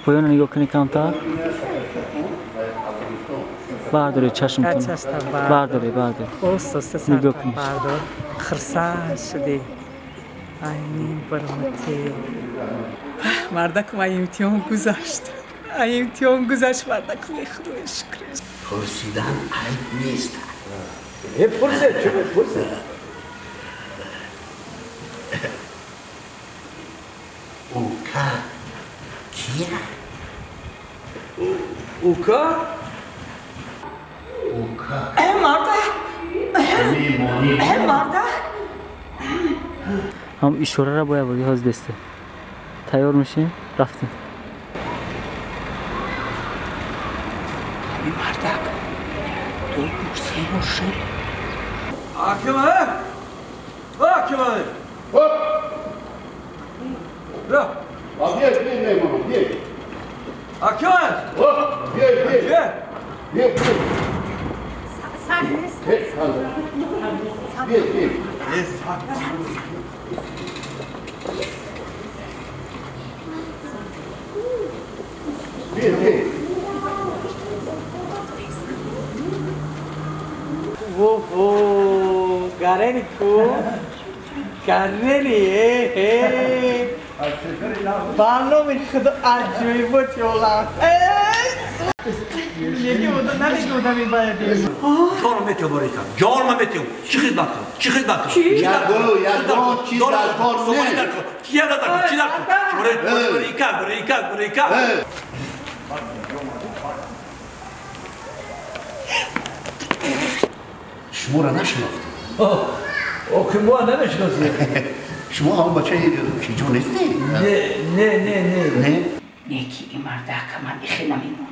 Поёна нигоҳ кунӣ камтар. Бардоред чашмтон. Бардоред, бардоред. Нигоҳ кунед. Бардор. Хурсанд шудӣ. Ай ним бармати. Мардакум ай имтиҳон гузашт. Ай имтиҳон гузашт мардакум худои шукр. Пурсидан айб нест. Пурсед, чӣ пурсед? Ука кия? Ука? Ука. Мардак! Мардак! Ҳам ишораро бояд бурди ҳоз бесте. Тайёр мешем, рафтем. Ҳамин мардак ду бор се бор шуд. Акимали! Акимали! Оп! Бра! Биёй, биёй, меҳмонам, биёй. Акимали! Оп! Биёй, биёй. Биёй, биёй. Биёй, биёй. Биёй, биёй. Воҳо, гарени ку? Гарени, э. Ба номи худо аҷоибот ёлам. Неки буда, намегудам ин баяди. Ҷонам метиҳам борикам. Ҷонам метиҳам. Чӣ хидмат кунам? Чӣ хидмат кунам? Ягон, ягон чиз дар кор нест. Чӣ дар кор? Чӣ дар кор? Борикам, борикам, борикам. Шуморо нашинохтем. Охи мо намешиносем. Шумо ҳамон бачаи киҷо нестед? Не, не, не, не. Не? Неки ин мардака ман ихе намемонам.